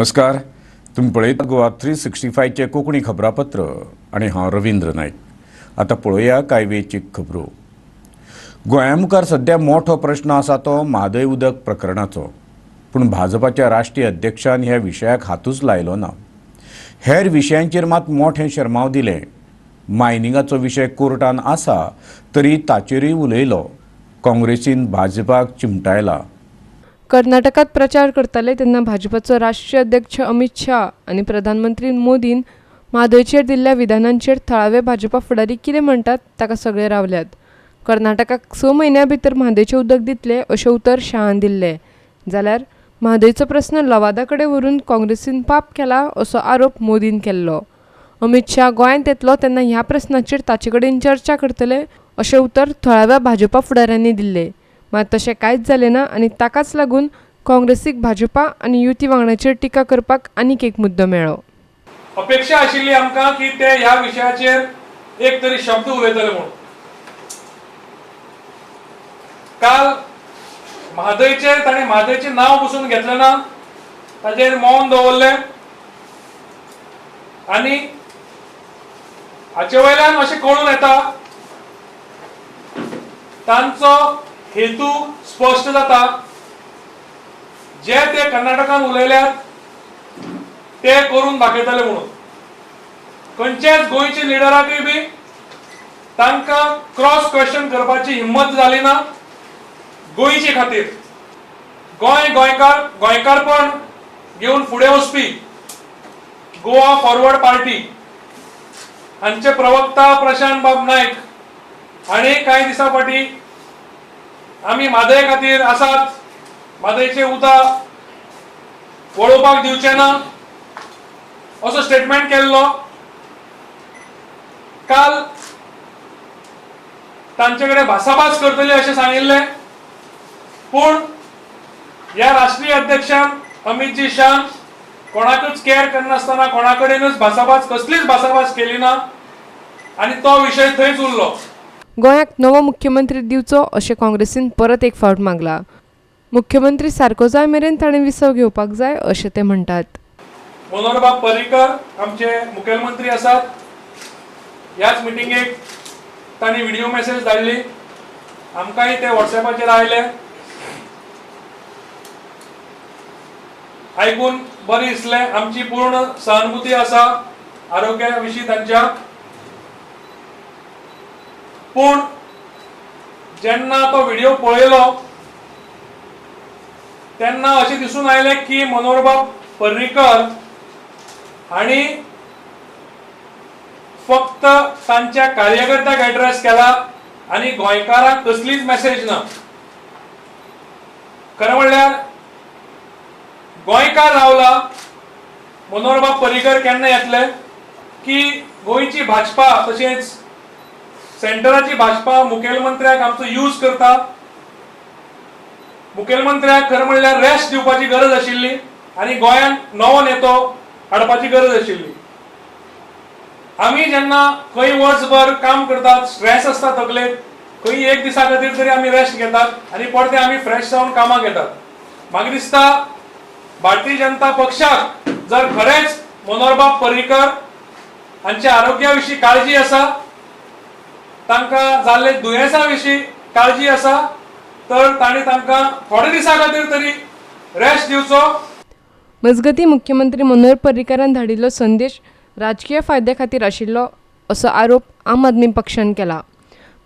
नमस्कार, तुमी पळयतात गोवा 365चें कोंकणी खबरापत्र आनी हांव रवींद्र नायक. आतां पळोवया कांय वेंचीक खबरो. गोंया मुखार सद्या मोठो प्रश्न आसा तो म्हादय उदक प्रकरणाचो. पूण भाजपाच्या राष्ट्रीय अध्यक्षान ह्या विशयाक हातूच लायलो ना. हेर विशयांचेर मात मोठें शर्माव दिलें. मायनिंगाचो विशय कोर्टान आसा तरी ताचेरूय उलयलो. काँग्रेसीन भाजपाक चिमटायला. कर्नाटकात प्रचार करताले तेन्ना भाजपाचो राष्ट्रीय अध्यक्ष अमित शाह आनी प्रधानमंत्री मोदीन म्हादयचेर दिल्ल्या विधानांचेर थळावे भाजपा फुडारी कितें म्हणटात ताका सगळे रावल्यात. कर्नाटकाक 6 म्हयन्या भितर म्हादयचें उदक दितले अशें उतर शहान दिल्लें, जाल्यार म्हादयचो प्रस्न लवादा कडेन व्हरून काँग्रेसीन पाप केला असो आरोप मोदीन केल्लो. अमित शाह गोंयांत येतलो तेन्ना ह्या प्रस्नाचेर ताचे कडेन चर्चा करतले अशें उतर थळाव्या भाजपा फुडाऱ्यांनी दिल्लें. मात तशें कांयच जालें ना आनी ताकाच लागून काँग्रेसीक भाजपा आनी युती वांगडाचेर टिका करपाक आनीक एक मुद्दो मेळ्ळो. अपेक्षा आशिल्ली आमकां की ते ह्या विशयाचेर एक तरी शब्द उलयतले म्हणून. काल म्हादयचेर ताणें म्हादयचें नांव पसून घेतलें ना, ताचेर मौन दवरलें आनी हाचे वयल्यान अशें कळून येता तांचो हेतू स्पश्ट जाता. जे ते कर्नाटकान उलयल्यात ते करून दाखयतले म्हणून. खंयच्याच गोंयच्या लिडराकूय बी तांकां क्रॉस क्वेश्चन करपाची हिम्मत जाली ना. गोंयचे खातीर गोंय गोंयकार गोंयकारपण घेवन फुडें वचपी गोवा फॉरवर्ड पार्टी हांचे प्रवक्ता प्रशांत बाब नायक हांणी कांय दिसां फाटीं आमी म्हादय खातीर आसात, म्हादयचें उदक वळोवपाक दिवचें ना असो स्टेटमेंट केल्लो. काल तांचे कडेन भासाभास करतले अशें सांगिल्लें, पूण ह्या राष्ट्रीय अध्यक्षान अमितजी शाह कोणाकूच कॅर करनासतना कोणा कडेनूच भासाभास कसलीच भासाभास केली ना आनी तो विशय थंयच उरलो. गोंयाक नवो मुख्यमंत्री दिवचो अशें काँग्रेसीन परत एक फावट मागला. मुख्यमंत्री सारको जाय मेरेन ताणें विसव घेवपाक जाय अशें ते म्हणटात. मनोहरबाब पर्रीकर आमचे मुखेलमंत्री आसात. ह्याच मिटिंगेक तांणी व्हिडिओ मेसेज धाडली, आमकांय ते वॉट्सएपाचेर आयले. आयकून बरें दिसलें. आमची पूर्ण सहानुभूती आसा आरोग्या विशीं तांच्या. पूण जेन्ना तो व्हिडिओ पळयलो तेन्ना अशें दिसून आयलें की मनोहरबाब पर्रीकर हांणी फक्त तांच्या कार्यकर्त्याक एड्रेस केला आनी गोंयकारांक कसलीच मॅसेज ना. खरें म्हणल्यार गोंयकार रावला मनोहरबाब पर्रीकर केन्ना येतले की गोंयची भाजपा तशेंच सेंटराची भाजपा मुखेलमंत्र्याक आमचो यूज करता. मुखेलमंत्र्याक खरें म्हणल्यार रेस्ट दिवपाची गरज आशिल्ली आनी गोंयांत नवो नेतो हाडपाची गरज आशिल्ली. आमी जेन्ना खंय वर्सभर काम करतात, स्ट्रेस आसता तकलेक, खंय एक दिसा खातीर तरी आमी रेस्ट घेतात आनी परते आमी फ्रेश जावन कामाक येतात. म्हाका दिसता भारतीय जनता पक्षाक जर खरेंच मनोहरबाब पर्रीकर हांच्या आरोग्या विशीं काळजी आसा, तांकां जाल्ले दुयेंसा विशीं काळजी आसा, तर तांणी तांकां थोडे दिसां खातीर तरी रेस्ट दिवचो. मजगतीं मुख्यमंत्री मनोहर पर्रीकारान धाडिल्लो संदेश राजकीय फायद्या खातीर आशिल्लो असो आरोप आम आदमी पक्षान केला.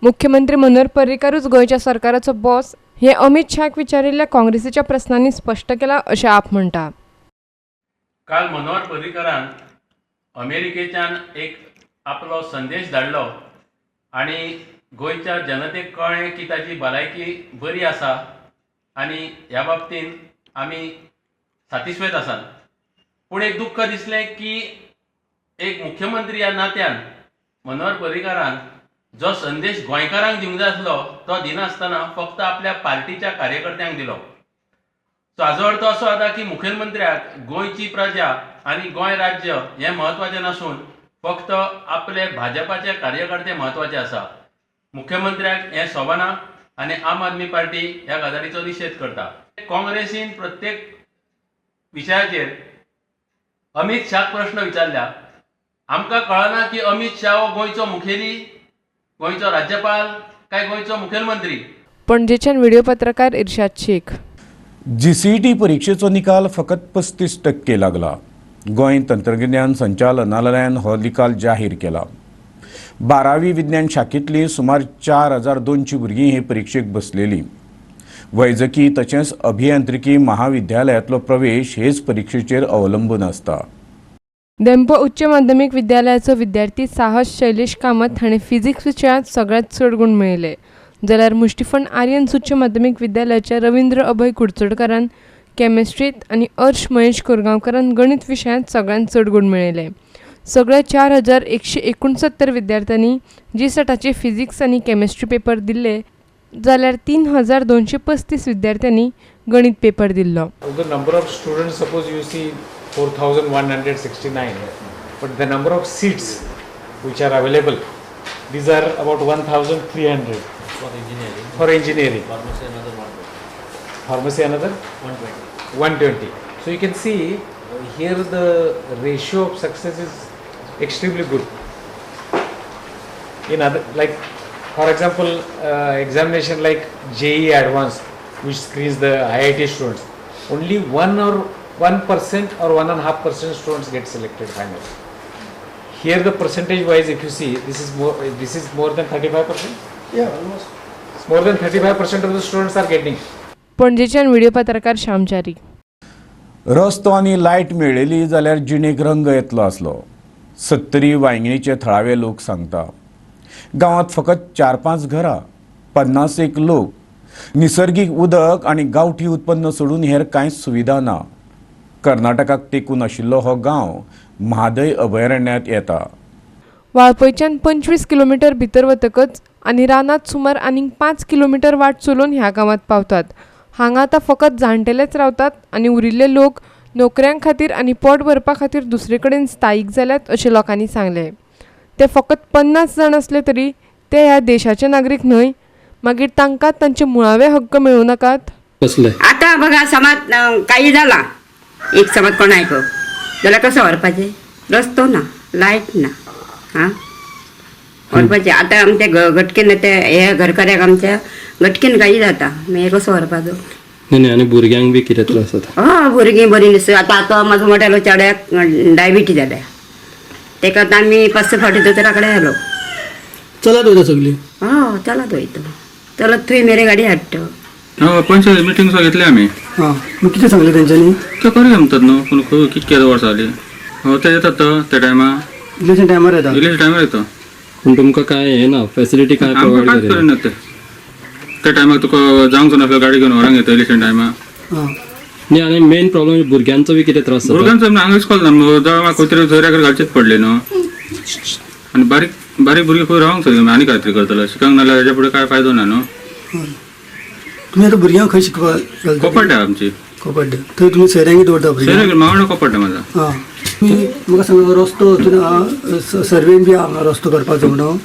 मुख्यमंत्री मनोहर पर्रीकारूच गोंयच्या सरकाराचो बॉस हें अमित शहाक विचारिल्ल्या काँग्रेसीच्या प्रस्नांनी स्पश्ट केला अशें आप म्हणटा. काल मनोहर पर्रीकारान अमेरिकेच्यान एक आपलो संदेश धाडलो आनी गोंयच्या जनतेक कळ्ळें की ताची भलायकी बरी आसा आनी ह्या बाबतीन आमी सातिस्फेद आसात. पूण एक दुख्ख दिसलें की एक मुख्यमंत्री ह्या नात्यान मनोहर पर्रीकारान जो संदेश गोंयकारांक दिवंक जाय आसलो तो दिनासतना फक्त आपल्या पार्टीच्या कार्यकर्त्यांक दिलो. सो हाजो अर्थ असो जाता की मुखेलमंत्र्याक गोंयची प्रजा आनी गोंय राज्य हें म्हत्वाचें नासून फक्त आपले भाजपाचे कार्यकर्ते म्हत्वाचे आसा. मुख्यमंत्र्याक हें सोबना आनी आम आदमी पार्टी ह्या गजालीचो निशेध करता. काँग्रेसीन प्रत्येक विशयाचेर अमित शाहक प्रश्न विचारल्या. आमकां कळना की अमित शाह हो गोंयचो मुखेली, गोंयचो राज्यपाल काय गोंयचो मुखेलमंत्री. पणजेच्यान व्हिडिओ पत्रकार इर्शाद शेख. जीसीईटी परिक्षेचो निकाल फकत 35% लागला. गोंय तंत्रगिन्यान संचालनालयान हो निकाल जाहीर केला. 12वी विज्ञान शाखेंतली सुमार 4200 भुरगीं हे परिक्षेक बसलेली. वैजकी तशेंच अभियांत्रिकी महाविद्यालयांतलो प्रवेश हेच परिक्षेचेर अवलंबून आसता. धेंपो उच्च माध्यमीक विद्यालयाचो विद्यार्थी साहस शैलेश कामत हाणें फिजिक्स विशयांत सगळ्यांत चड गूण मेळयले, जाल्यार मुष्टिफंड आर्यन्स उच्च माध्यमीक विद्यालयाच्या रवींद्र अभय कुडचडकारान केमिस्ट्रीत आनी अर्श महेश कोरगांवकारान गणित विशयांत सगळ्यांत चड गूण मेळयले. सगळ्या 4169 विद्यार्थ्यांनी जीसॅटाचे फिजिक्स आनी केमिस्ट्री पेपर दिल्ले, जाल्यार 3235 विद्यार्थ्यांनी गणित पेपर दिल्लो. The number of students, suppose you see 4169, but the number of seats which are available, these are about 1300 for engineering. For engineering. Pharmacy another 120. Pharmacy another 120. 120. So you can see here the ratio of success is extremely good. In other, like for example, examination like JEE Advanced, which screens the IIT students, only 1 or 1% or 1.5% students get selected finally. Here the percentage wise, if you see, this is more than 35%. Yeah, almost. It's more than 35% of the students are getting. पणजेच्यान video पत्रकार श्यामचारी. रस्तो आनी light मेळ्ळेली जाल्यार जिणेक रंग येतलो आसलो, सत्तरी वांयगणीचे थळावे लोक सांगता. गांवांत फकत 4-5 घरां, 50 लोक, निसर्गीक उदक आनी गांवठी उत्पन्न सोडून हेर कांयच सुविधा ना. कर्नाटकाक तेंकून आशिल्लो हो गांव म्हादय अभयारण्यांत येता. वाळपयच्यान 25 किलोमिटर भितर वतकच आनी रानांत सुमार आनीक 5 किलोमिटर वाट चलोवन ह्या गांवांत पावतात. हांगा आतां फकत जाणटेलेच रावतात आनी उरिल्ले लोक नोकऱ्यां खातीर आनी पोट भरपा खातीर दुसरे कडेन स्थायीक जाल्यात अशें लोकांनी सांगलें. ते फकत 50 जाण आसले तरी ते ह्या देशाचे नागरीक न्हय, मागीर तांकां तांचे मुळावे हक्क मेळूं नाकात? कसले आतां बघा समाज काही जाला, एक समाज कोण आयको जाल्यार कसो व्हरपाचें? रस्तो ना, लायट ना, हां व्हरपाचें. आतां आमच्या घटकेन ते हे घरकाऱ्याक आमच्या घटकेन काही जाता, मागीर कसो व्हरपाचो? न्ही न्ही, आनी भुरग्यांक बी कितें त्रास जाता? हय, भुरगीं बरीं न्ही. आतां आतां म्हाजो मोटेलो चेड्याक डायबिटीज जाल्या, तेका आतां आमी 5-6 फावटी दोतोरा कडेन व्हेलो. चलत वयता सगळी? हय, चलत वयता, चलत थंय मेरे गाडी हाडटा. हय, पंचायत मिटींग सुद्दां घेतली आमी. हां, मग कितें सांगलें तेंच्यांनी? ते करूया म्हणतात न्हू, पूण खंय कितके वर्सां जाली. हय, ते येतात त्या टायमार, इलेक्शन टायमार येता. इलेक्शन टायमार येता. पूण तुमकां काय हें ना, फॅसिलिटी काय आमकां प्रोवायड कांयच करिना? करिनात ते. त्या टायमार तुका जावंक नासलो गाडी घेवन व्हरोंक येता इलेक्शन टायमार. हां न्ही, आनी मेन प्रॉब्लम भुरग्यांचो बी कितें त्रास जाता? भुरग्यांचो हांगा इस्कॉल ना, जळगांव खंय तरी सोयऱ्याक घालचेच पडले न्हू. आनी बारीक बारीक भुरगीं खंय रावंक सोदता, आनी काय तरी करतलो शिकंक नाल्यार हेज्या फुडें काय फायदो ना न्हू. तुमी आतां भुरग्यांक खंय शिकपाक घालता? कोपाड्या आमची कोपाड्या. थंय तुमी सोयऱ्यांक दवरता भुरग्यांक? सोयऱ्याक मावणो कोपाड्या म्हाजा. हां, तुमी म्हाका सांगा, रस्तो हितून सर्वेन बी आहा रस्तो करपाचो म्हणून?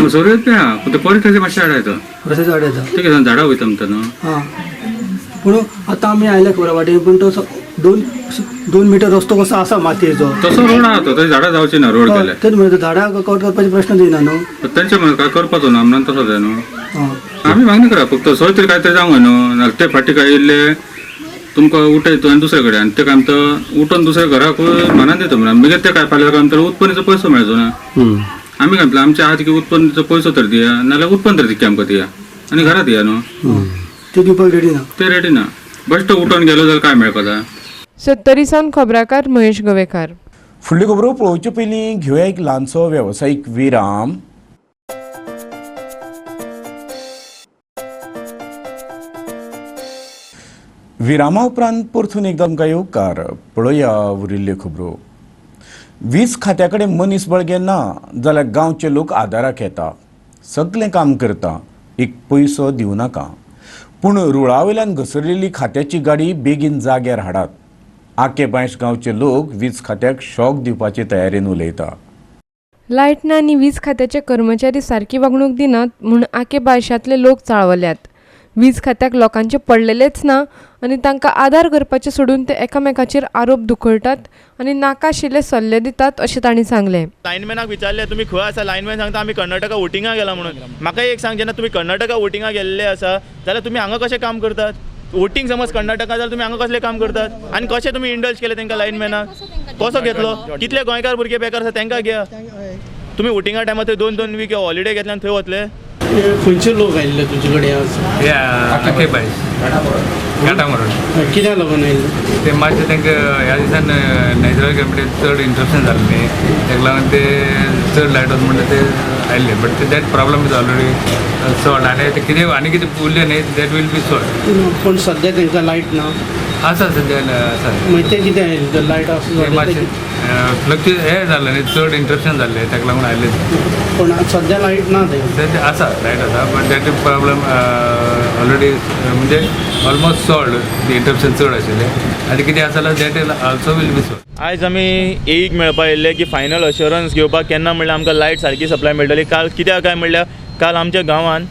सर्वे बी आहा, पूण ते परत मातशें आडायता. रस्त्याचो आडायता? ते कितें झाडां वयता म्हणटा न्हू. हां, पूण आतां आमी आयल्या खबर वाटेन, पूण तो 2 मिटर रस्तो कसो आसा मातयेचो, तसो रोड आहा तो, थंय झाडां जावची ना रोड केल्यार. तेच म्हणटा, झाडां कट करपाचे प्रश्न येना न्हू. तेंचे म्हणून काय करपाचो ना म्हणून तसो जाय न्हू. हां, आमी मागणी करा फक्त सोय तरी काय तरी जावंक जाय न्हू. नाल्यार ते फाटी काय येयल्ले तुमकां उठयता आनी दुसरे कडेन, आनी ते काय म्हणटा उठोन दुसऱ्या घराक मनान दिता म्हणून, मागीर ते काय फाल्यां काय म्हणटा उत्पन्नाचो पयसो मेळचो ना. आमी काय म्हटलें आमच्या आहा की उत्पन्नाचो पयसो तर दिया, नाल्यार उत्पन्न तरी तितकें आमकां दिया आनी घरात दिया न्हू. ते दिवपाक रेडी ना? ते रेडी ना, बेश्टो उठोन गेलो जाल्यार काय मेळपाचा. सत्तरी सावन खबराकार महेश गोवेकार. फुडल्यो खबरो पळोवचे पयलीं घेवया एक ल्हानसो वेवसायीक विराम. विरामा उपरांत परतून एकदां तुमकां येवकार. पळोवया उरिल्ल्यो खबरो. वीज खात्या कडेन मनीस बळगें ना जाल्यार गांवचे लोक आदाराक येता, सगलें काम करता, एक पयसो दिवं नाका, पूण रुळा वयल्यान घसरलेली खात्याची गाडी बेगीन जाग्यार हाडात. आके बांयश गांवचे लोक वीज खात्याक शॉक दिवपाचे तयारेन उलयता. लायट ना आनी वीज खात्याचे कर्मचारी सारकी वागणूक दिनात म्हूण आके बायशांतले लोक चाळवल्यात. वीज खात्याक लोकांचे पडलेलेच ना आनी तांकां आदार करपाचें सोडून ते एकामेकाचेर आरोप दुखळटात आनी नाका आशिल्ले सल्ले दितात अशें तांणी सांगलें. लायनमॅनाक विचारलें तुमी खंय आसा, लायनमॅन सांगता आमी कर्नाटका वोटिंगाक गेला म्हणून. म्हाका एक सांग, जेन्ना तुमी कर्नाटका वोटिंगाक गेल्ले आसा जाल्यार तुमी हांगा कशें काम करतात? वोटींग समज कर्नाटका जाल्यार तुमी हांगा कसलें काम करतात आनी कशें तुमी इंडल्ज केलें तांकां लायनमॅनाक? कसो घेतलो? कितले गोंयकार भुरगे बेकार आसा तांकां घेया. तुमी वोटिंगा टायमार थंय 2-2 वीक हॉलिडे घेतले आनी थंय वतले. खंयचे लोक आयिल्ले तुजे कडेन आज? कित्याक लागून आयिल्ले? ते मातशें तांकां ह्या दिसान नॅचरल कॅलमिटी चड इंटरप्शन जालें न्ही, ताका लागून ते चड लायट वच म्हणटा ते आयिल्ले. But that problem is already solve. आनी ते कितें आनी कितें उरलें न्ही that will be solve. पूण सद्या तांकां लायट ना आसा, सद्या आसा. मागीर तें कितें आयिल्लें लायट आसा मातशें फ्लक्चुएट हें जालें न्ही, चड इंटरप्शन जाल्लें ताका लागून आयिल्लें. पूण सद्या लायट ना थंय? सद्या आसा लायट आसा, but that problem already म्हणजे ऑलमोस्ट सॉल्व. इंटरप्शन चड आशिल्लें आनी कितें आसा जाल्यार that also will be solve. आयज आमी एक मेळपा येयल्ले की फायनल अश्योरन्स घेवपाक केन्ना म्हणल्यार आमकां लायट सारकी सप्लाय मेळटली. काल कित्याक काय म्हणल्यार काल आमच्या गांवांत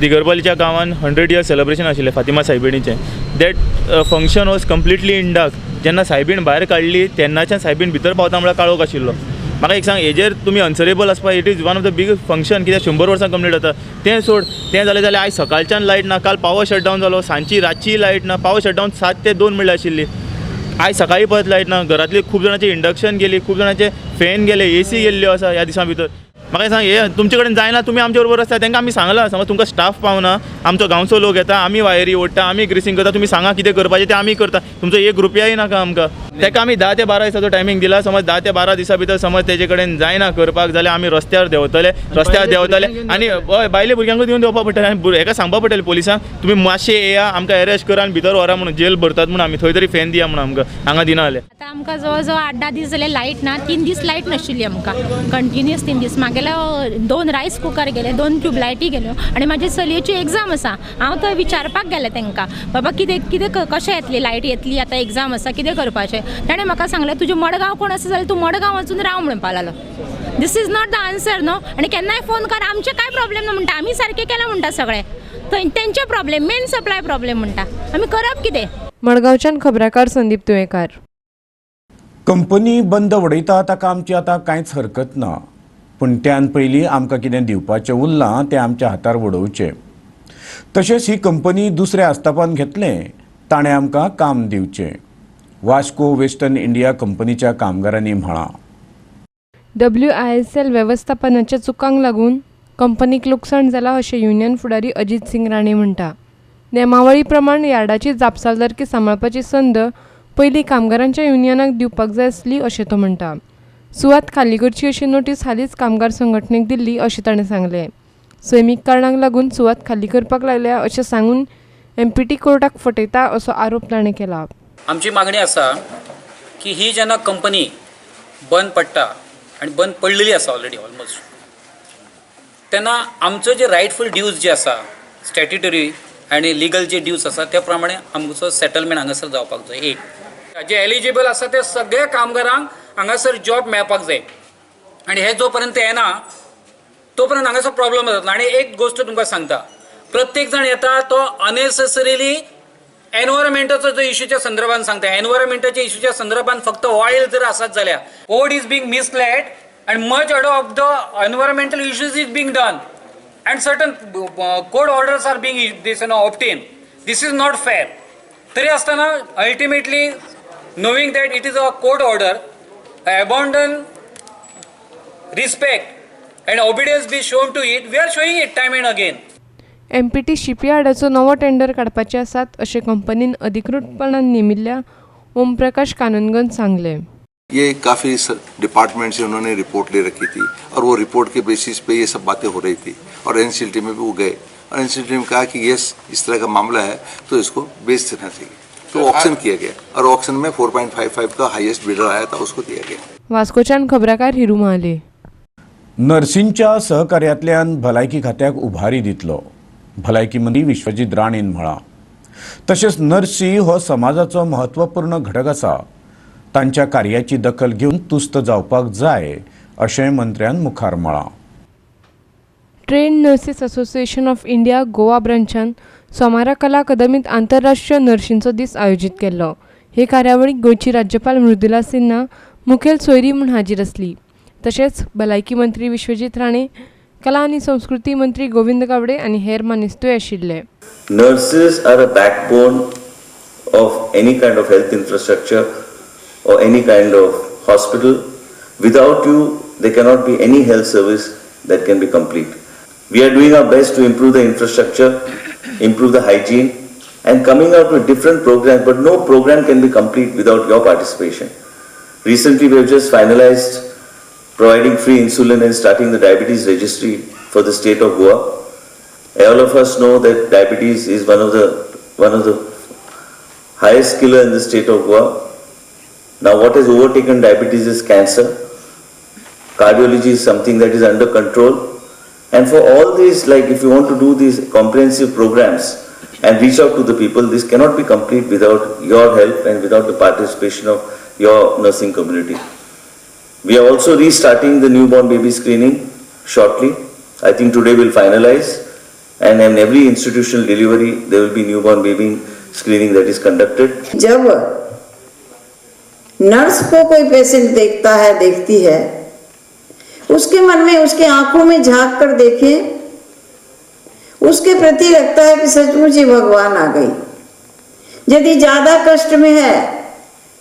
दिगरपालीच्या गांवांत 100 इयर्स सेलिब्रेशन आशिल्लें फातिमा सायबिणीचें. That function was completely in dark. जेन्ना सायबीण भायर काडली तेन्नाच्यान सायबीण भितर पावता म्हळ्यार काळोख आशिल्लो. म्हाका एक सांग, हेजेर तुमी अन्सरेबल आसपा it is one of the big function कित्याक 100 वर्सां कंप्लीट जाता. तें सोड, तें जालें जाल्यार आयज सकाळच्यान लायट ना, काल पावर शटडावन जालो, सांजची रातची लायट ना. पावर शटडावन 7 ते 2 म्हणल्यार आशिल्ली. आयज सकाळी परत लायट ना. घरांतली खूब जाणांचे इंडक्शन गेली, खूब जाणांचे फॅन गेले, एसी गेल्ल्यो आसा ह्या दिसां भितर. म्हाका सांग, हे तुमचे कडेन जायना, तुमी आमचे बरोबर आसता, तांकां आमी सांगलां समज तुमकां स्टाफ पावना, आमचो गांवचो लोक येता, आमी वायरी ओडटा, आमी ग्रिसींग करता, तुमी सांगा कितें करपाचें तें आमी करता, तुमचो 1 रुपयाय नाका आमकां. ताका आमी 10 ते 12 दिसाचो टायमींग दिला. समज 10 ते 12 दिसां भितर समज तेजे कडेन जायना करपाक जाल्यार आमी रस्त्यार देंवतले, रस्त्यार देंवतले आनी हय बायले भुरग्यांकूय दिवन देंवपा पडटलें. आनी हेका सांगपा पडटलें पोलिसांक, तुमी मातशें येया आमकां एरेस्ट करा आनी भितर व्हरा म्हणून, जेल भरतात म्हणून आमी थंय तरी फॅन दिया म्हणून आमकां हांगा दिना जाल्यार. आतां आमकां जवळ जवळ 8-10 दीस जाले लायट ना. 3 दीस लायट नाशिल्ली आमकां कंटिन्युअस 3 दीस. मागेले 2 रायस कुकर गेले, 2 ट्यूबलायटी गेल्यो आनी म्हाजे चलयेची एग्जाम आसा. हांव थंय विचारपाक गेलें तांकां, बाबा कितें कितें कशें येतली लायट येतली, आतां एग्जाम आसा कितें करपाचें. ताणें म्हाका सांगलें तुजें मडगांव कोण आसा जाल्यार तूं मडगांव वचून राव म्हणपाक लागलो. This is not the answer न्हू. आनी केन्नाय फोन कर, आमचें कांय प्रॉब्लेम ना म्हणटा, आमी सारकें केलां म्हणटा सगळें, थंय तेंचे प्रॉब्लेम मेन सप्लाय प्रॉब्लेम म्हणटा, आमी करप कितें. मडगांवच्यान खबराकार संदीप तुयेंकार. कंपनी बंद उडयता ताका आमची आतां कांयच हरकत ना, पूण त्यान पयलीं आमकां कितें दिवपाचें उरलां तें आमच्या हातार उडोवचें. तशेंच ही कंपनी दुसऱ्या आस्थापन घेतलें ताणें आमकां काम दिवचें, वास्को वेस्टर्न इंडिया कंपनीच्या कामगारांनी म्हळां. WISL वेवस्थापनाच्या चुकांक लागून कंपनीक लुकसाण जालां अशें युनियन फुडारी अजीत सिंग राणे म्हणटा. नेमावळी प्रमाण यार्डाची जापसालदारकी सांबाळपाची संद पयलीं कामगारांच्या युनियनाक दिवपाक जाय आसली अशें तो म्हणटा. सुवात खाली करची अशी नोटीस हालींच कामगार संघटनेक दिल्ली अशें ताणें सांगलें. सैमीक कारणांक लागून सुवात खाली करपाक लागल्या अशें सांगून MPT कोर्टाक फटयता असो आरोप ताणें केला. आमची मागणी आसा की ही जेन्ना कंपनी बंद पडटा आनी बंद पडलेली आसा ऑलरेडी ऑलमोस्ट, तेन्ना आमचो जे रायटफूल ड्यूज जे आसा स्टॅट्युटरी आनी लिगल जे ड्यूज आसा त्या प्रमाणे आमचो सेटलमेंट हांगासर जावपाक जाय. एक जे एलिजिबल आसा ते सगळ्या कामगारांक हांगासर जॉब मेळपाक जाय आनी हे जो पर्यंत येना तो पर्यंत हांगासर प्रॉब्लम जातलो. आनी एक गोश्ट तुमकां सांगता, प्रत्येक जाण येता तो अननेसेसरीली एनवायरमेंटाचो जो इश्यूच्या संदर्भात सांगता, एनवायरमेंटाच्या इश्यूच्या संदर्भात फक्त ऑयल जर आसत जाल्यार board is being misled and much out of the environmental issues is being done and certain court orders are being this obtain. This is not fair. तरी आसतना ultimately knowing that it is a court order, abandon respect and obedience be shown to it. We are showing it time and again. MPT शिपयार्डाचो नवो tender काडपाचे आसात अशें कंपनीन अधिकृतपणान नेमिल्ल्या ओमप्रकाश कानूनगन सांगलें. ये काफ़ी डिपार्टमेंट से उन्होंने रिपोर्ट ले रखी थी और वो रिपोर्ट के बेसिस पे ये सब बातें हो रही थी और एनसीएलटी में भी वो गए और एनसीएलटी में कहा कि यस इस तरह का मामला है तो इसको बेच देना चाहिए, तो ऑक्शन किया गया और ऑक्शन में 4.55 का हाईएस्ट बिडर आया था, उसको दिया गया. वास्कोच्यान खबराकार हिरू महाले. नर्सींच्या सहकार्यांतल्यान भलायकी खात्याक उभारी दितलो, भलायकी मंत्री विश्वजीत राणेन म्हळां. तशेंच नर्सी हो समाजाचो म्हत्वपूर्ण घटक आसा, तांच्या कार्याची दखल घेवन तुस्त जावपाक जाय अशें मंत्र्यान मुखार म्हळां. Trained Nurses Association of India Goa ब्रांचान सोमारा कला अकादमींत आंतरराष्ट्रीय नर्शींचो दीस आयोजीत केल्लो. हे कार्यावळीक गोंयची राज्यपाल मृदुला सिन्हा मुखेल सोयरी म्हूण हाजीर आसली. तशेंच भलायकी मंत्री विश्वजीत राणे, कला आनी संस्कृती मंत्री गोविंद गावडे आनी हेर मानेस्तूय आशिल्ले. Nurses are a backbone of any kind of health infrastructure or any kind of hospital. Without you, there cannot be any health service that can be complete. We are doing our best to improve the infrastructure, improve the hygiene, and coming out with different programs, but no program can be complete without your participation. Recently, we have just finalized providing free insulin and starting the diabetes registry for the state of Goa. All of us know that diabetes is one of the highest killer in the state of Goa. Now, what has overtaken diabetes is cancer. Cardiology is something that is under control. And for all these, like if you want to do these comprehensive programs and reach out to the people, this cannot be complete without your help and without the participation of your nursing community. We are also restarting the newborn baby screening shortly. I think today we'll finalize, and in every institutional delivery there will be newborn baby screening that is conducted. जब nurse को कोई patient देखता है, देखती है, उसके मन में, उसके आंखों में झांक कर देखे, उसके प्रति लगता है कि सचमुच ये भगवान आ गई। यदि ज्यादा कष्ट में है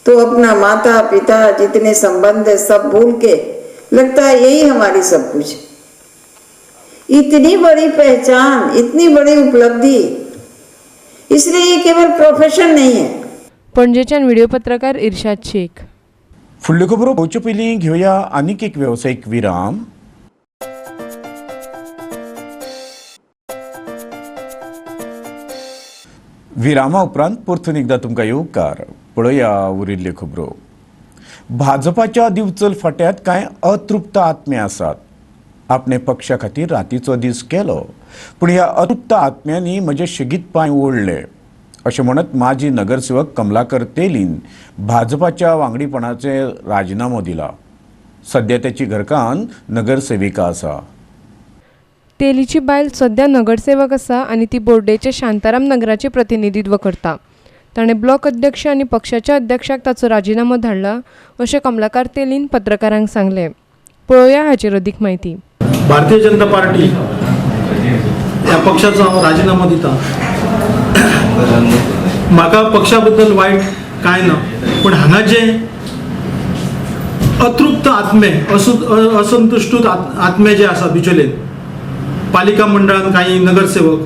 तो अपना माता पिता जितने संबंध है सब भूल के लगता है यही हमारी सब कुछ। इतनी बड़ी पहचान, इतनी बड़ी उपलब्धि, इसलिए ये केवल प्रोफेशन नहीं है। पणजेच्यान व्हिडिओ पत्रकार इर्शाद शेख. फुडल्यो खबरो पळोवचे पयलीं घेवया आनीक एक वेवसायीक विराम. विरामा उपरांत परतून एकदां तुमकां येवकार. पळया उरिल्ल्यो खबरो. भाजपाच्या दिवचल फाट्यांत कांय अतृप्त आत्मे आसात. आपणे पक्षा खातीर रातीचो दीस केलो, पूण ह्या अतृप्त आत्म्यांनी म्हजे शेगीत पांय ओडले अशें म्हणत माजी नगरसेवक कमलाकर तेलीन भाजपाच्या वांगडीपणाचे राजिनामो दिला. सध्या त्याची घरकान्न नगरसेविका आसा. तेलीची बायल सध्या नगरसेवक आसा आनी ती बोर्डेचे शांताराम नगराचे प्रतिनिधित्व करता. ताणें ब्लॉक अध्यक्ष आनी पक्षाच्या अध्यक्षाक ताचो राजिनामो धाडला अशें कमलाकर तेलीन पत्रकारांक सांगलें. पळोवया हाचेर अदीक म्हायती. भारतीय जनता पार्टी ह्या पक्षाचो हांव राजिनामो दिता. म्हाका पक्षा बद्दल वायट कांय ना, पूण हांगा जे अतृप्त आत्मे, असंतुश्ट आत्मे जे आसा बिचोलेन पालिका मंडळान कांय नगरसेवक,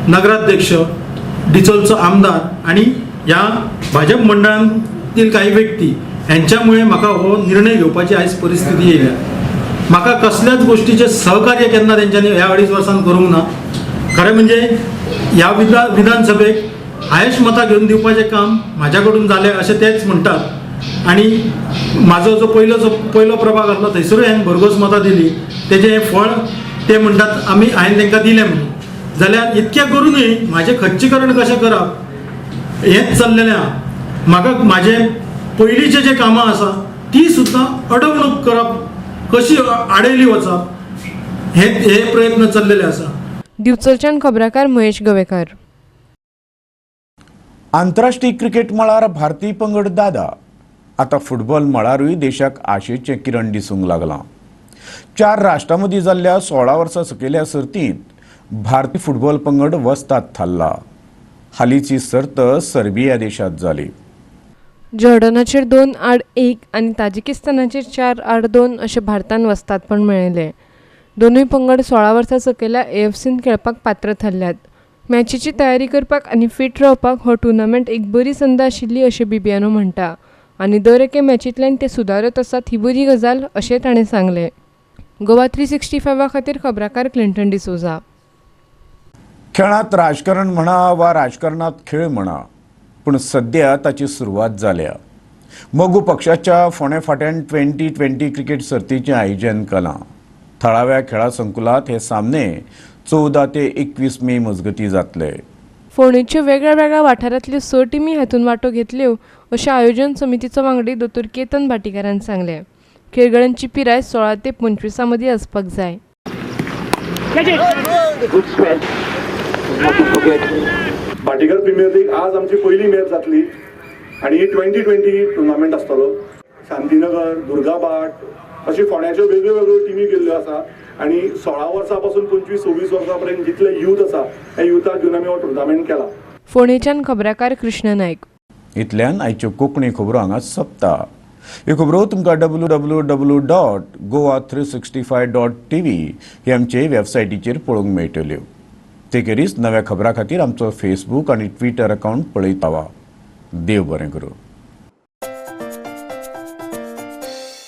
नगराध्यक्ष, डिचोलचो आमदार आनी ह्या भाजप मंडळांतील काही व्यक्ती ह्यांच्यामुळे म्हाका हो निर्णय घेवपाची आयज परिस्थिती येयल्या. म्हाका कसल्याच गोश्टीचें सहकार्य केन्ना तेंच्यांनी ह्या 2.5 वर्सांत करूंक ना. खरें म्हणजे ह्या विधानसभेक हायस्ट मतां घेवन दिवपाचें काम म्हाज्या कडून जालें अशें तेच म्हणटात आनी म्हाजो जो पयलो प्रभाग आसलो थंयसरूय हांवें भरघोस मतां दिली, तेजें हें फळ ते म्हणटात आमी हांवें तांकां दिलें म्हणून. जाल्यार इतकें करूनय म्हाजें खच्चीकरण कशें करप हेंच चल्लेलें आहा. म्हाका म्हाजें पयलींचें जें कामां आसा ती सुद्दां अडवणूक करप, कशी आडयली वचप हे प्रयत्न चल्लेले आसा. दिवचलच्यान खबराकार महेश गवेकर. आंतरराष्ट्रीय क्रिकेट मळार भारतीय पंगड दादा आतां फुटबॉल मळारूय देशाक आशेचें किरण दिसूंक लागलां. 4 राष्ट्रां मदीं जाल्ल्या 16 वर्सां सकयल्या सर्तींत भारतीय फुटबॉल पंगड वस्ताद थारला. हालींची सर्त सर्बिया देशांत जाली. जॉर्डनाचेर 2-1 आनी ताजिकिस्तानाचेर 4-2 अशें भारतान वस्तादपण मेळयलें. दोनूय पंगड 16 वर्सां सकयल्या एएफसीन खेळपाक पात्र थारल्यात. मॅचीची तयारी करपाक आनी फिट रावपाक हो टुर्नामेंट एक बरी संद आशिल्ली अशें बिबियानो म्हणटा आनी दर एके मॅचींतल्यान ते सुदारत आसात ही बरी गजाल अशें ताणें सांगलें. गोवा 365 खातीर खबराकार क्लिंटन डिसोजा. खेळांत राजकारण म्हणा वा राजकारणांत खेळ म्हणा, पूण सद्या ताची सुरवात जाल्या. मगो पक्षाच्या फोंडें फाट्यान 2020 क्रिकेट सर्तीचें आयोजन केलां. थळाव्या खेळा संकुलांत हे सामने 14 ते 21 मे मजगतीं जातले. फोंडेच्यो वेगळ्या वेगळ्या वाठारांतल्यो 6 टिमी हातूंत वांटो घेतल्यो अशें आयोजन समितीचो वांगडी दोतोर केतन भाटीकारान सांगलें. खेळगड्यांची पिराय 16 ते 25 मदीं आसपाक जाय. Get it. Good spread. Not to forget. Bhatikar premier league आज आमची पयली मॅच जातली आनी ही 2020 टुर्नामेंट आसतलो. शांतीनगर, दुर्गाभाट अशी फोंड्याच्यो वेगळ्यो वेगळ्यो टिमी केल्ल्यो आसा आनी 16 वर्सां पासून 25-26 वर्सां पर्यंत जितले यूथ आसा त्या युथाक घेवन आमी हो टुर्नामेंट केला. फोंडेच्यान खबराकार कृष्ण नायक. इतल्यान आयच्यो कोंकणी खबरो हांगा सोंपता. ह्यो खबरो तुमकां www.goa365.tv हे आमचे वेबसायटीचेर पळोवंक मेळटल्यो. ते खेरीज नव्या खबरां खातीर आमचो फेसबूक आनी ट्विटर अकावंट पळयत रावा. देव बरें करूं.